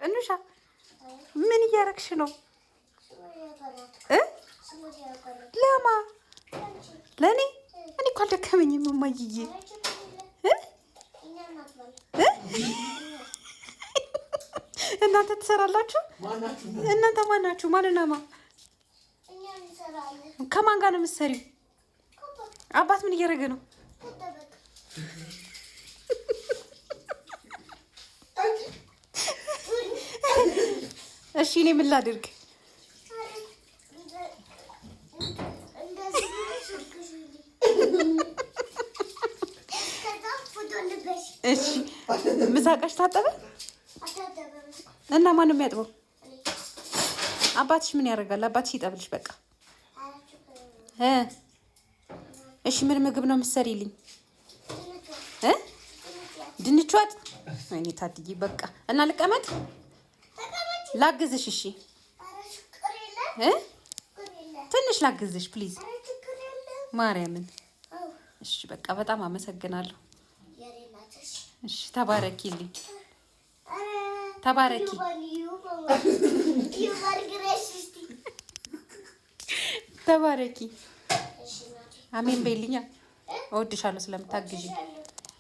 እንሻ ምን እያረግሽ ነው? ለማ ለእኔ እኔ እኮ አልደከመኝም እማዬዬ። እናንተ ትሰራላችሁ? እናንተ ማናችሁ? ማንና ማ? ከማን ጋር ነው የምትሰሪው? አባት ምን እያደረገ ነው? እሺ እኔ ምን ላድርግ? እሺ ምሳቃሽ ታጠበ እና ማን ነው የሚያጥበው? አባትሽ ምን ያደርጋል? አባትሽ ይጠብልሽ በቃ። እሺ ምን ምግብ ነው የምትሰሪልኝ? ድንች ወጥ። ወይኔ ታድዬ በቃ እና ልቀመጥ ላግዝሽ? እሺ ትንሽ ላግዝሽ please፣ ማርያምን። እሺ በቃ በጣም አመሰግናለሁ። እሺ ተባረኪልኝ፣ ተባረኪ፣ ተባረኪ። አሜን በይልኛ። እወድሻለሁ ስለምታግዢ።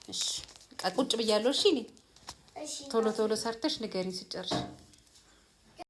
እሺ በቃ ቁጭ ብያለሁ። እሺ እኔ ቶሎ ቶሎ ሰርተሽ ንገሪኝ ስጨርሽ።